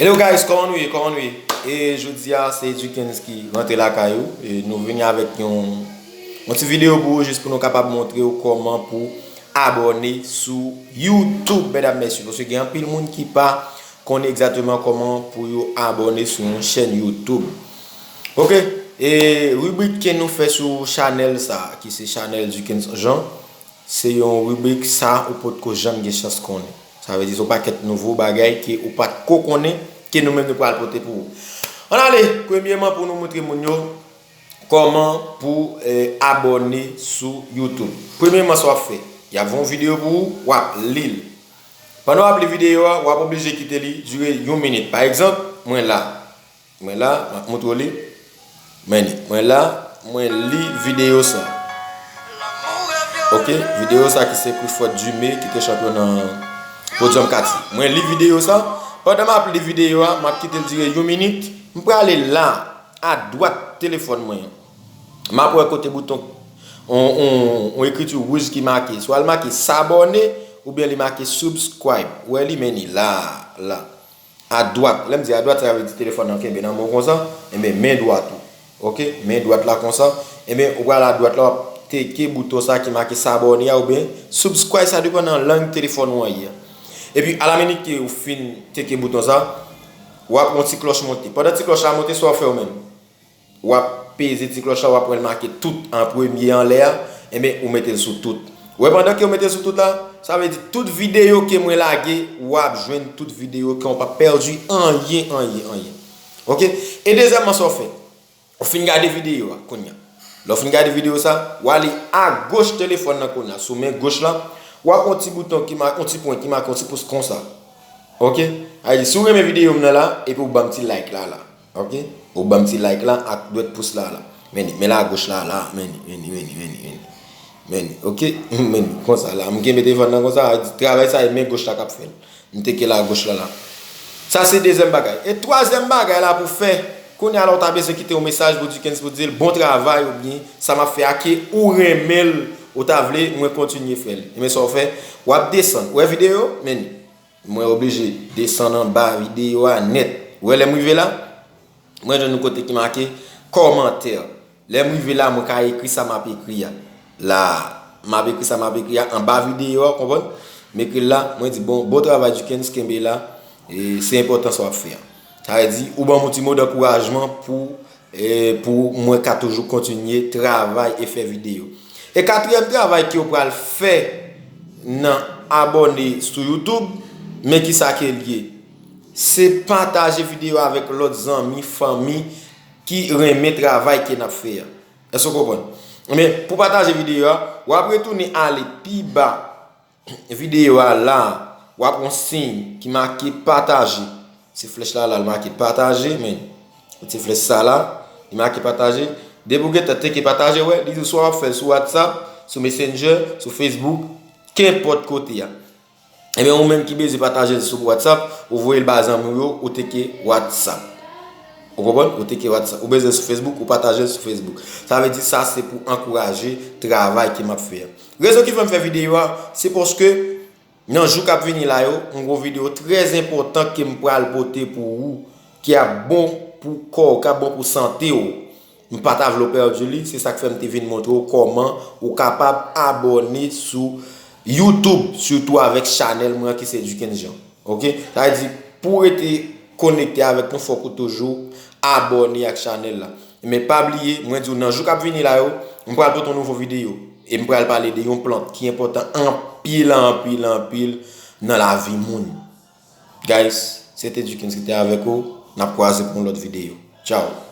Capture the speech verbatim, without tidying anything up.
Hello guys, kòman nou ye? Kòman nou ye? E jodi a, se Dukens ki rantre lakay ou. E nou vini avèk yon, yon ti videyo pou ou, jis pou nou kapab montre ou kòman pou abòne sou YouTube, medam, mesye. Paske gen anpil moun ki pa konnen egzakteman kòman pou yo abòne sou yon chèn YouTube. Ok, e ribrik ke nou fè sou chanèl sa, ki se chanèl Dukens Jean, se yon ribrik sa ou potko janm gen chans konnen. Sa vle di se yon pakèt nouvo bagay ke ou pa t ko konnen ke nou menm nou pral pote pou ou. Ann ale, premyeman pou nou montre moun yo kòman pou eh, abòne sou YouTube. Premyeman sa w ap fè, y ap voye yon videyo pou ou, w ap li l. Pandan w ap li videyo a, w ap oblije kite li dire yon minit. Pa egzanp, mwen la, Mwen la, m ap montre w li. Men li. Mwen la, mwen li videyo sa. Ok, videyo sa ki se Clifford Dumé ki te chanpyon nan Podium Kati. Mwen li videyo sa. Pandan m ap li videyo a, m ap kite l dire yon minit. M prale la, adwat telefòn mwen an. M ap wè kote bouton, on, on, on ekriti wouj ki make. Swa l make sabòne, oubyen li make subscribe. Ou wè li, men li la, la. Adwat, lè m di adwat, sa vle di telefòn nan kenbe nan men w konsa, enben men dwat ou. Ok, men dwat la konsa, enben ou pral adwat la, w ap teke bouton sa ki make sabòne a oubyen subscribe, sa depann nan lang telefòn ou an ye. Epi alaminit ke ou fin teke bouton sa, w ap wè yon ti klòch monte. Pandan ti klòch la monte, sa w ap fè ou menm? W ap peze ti klòch la, w ap wè l make tout an premye anlè a, enben ou mete l sou tout. Ou wè pandan ke w mete l sou tout la, sa vle di tout videyo ke mwen lage, w ap jwenn tout videyo ke w p ap pèdi anyen, anyen, anyen. Ok? E dezyèmman sa w fè, ou fin gade videyo a kounya. Lè w fin gade videyo sa, w ale agoch telefòn nan kounya, sou men goch la, w ap wè yon ti bouton ki make, yon ti pwen ki make yon ti pous konsa. Ok? Sa vle di si w renmen videyo m nan la, epi w ban m ti like la la. Ok? Ou ban m ti like la ak dwèt pous la la. Men li, men la agoch la la. Men li, men li, men li, men li, men li. Men li, ok? Men li, konsa la. M kenbe telefòn nan konsa, travay sa e men goch la k ap fè l. M teke la agoch la la. Sa se dezyèm bagay. E twazyèm bagay la pou fè, kounye a la ou ta bezwen kite yon mesaj pou Dukens pou di l bon travay oubyen sa m ap fè a ke ou renmen l, ou ta vle mwen kontinye fè l. Enben sa w fè, w ap desann. Ou wè videyo? Men li. Mwen oblije desann anba videyo a nèt. Ou wè lè m rive la, mwen jwenn yon kote ki make kòmantè. Lè m rive la, mwen ka ekri sa m ap ekri a. La, m ap ekri sa m ap ekri a anba videyo a, w konprann? M ekri l la, mwen di, bon, bon travay Dukens, kenbe la. E se enpòtan sa w ap fè a. Sa vle di, ou ban m yon ti mo dankourajman pou e pou mwen ka toujou kontinye travay e fè videyo. E katriyèm travay ke w pral fè nan abòne sou YouTube, men kisa ke l ye? Se pataje videyo avèk lòt zanmi, fanmi ki renmen travay ke n ap fè a. Èske w konprann? Men, pou pataje videyo a, w ap retounen ale pi ba videyo a la, w ap wè yon siy ki make pataje. Se flèch la la, l make pataje, men. Ti flèch sa la, li make pataje. Depi w gentan teke pataje, w wè, li di w swa w ap fè l sou WhatsApp, sou Messenger, sou Facebook, kenpòt kote a. Ebyen, ou menm ki bezwen pataje l sou WhatsApp, ou voye l ba zanmi w yo, ou teke WhatsApp. Ou konprann? Ou teke WhatsApp. Ou bezwen sou Facebook, ou pataje l sou Facebook. Sa vle di sa se pou ankouraje travay ke m ap fè a. Rezon ki fè m fè videyo a, se paske nan jou k ap vini la yo, m gon videyo trè enpòtan ke m pral pote pou ou, ki ap bon pou kò w, k ap bon pou sante w. M pa ta vle w pèdi li, se sa k fè m te vin montre w kòman ou kapab abòne sou YouTube, sitou avèk chanèl mwen an ki se Dukens Jean. Ok? Sa vle di, pou w rete konekte avèk nou, fòk ou toujou abòne ak chanèl la. Men pa bliye, mwen di w nan jou k ap vini la yo, m pral pote yon nouvo videyo. E m pral pale de yon plant ki enpòtan anpil, anpil, anpil nan lavi moun. Guys, se te Dukens ki te avèk ou. N ap kwaze pou yon lòt videyo. Tchao!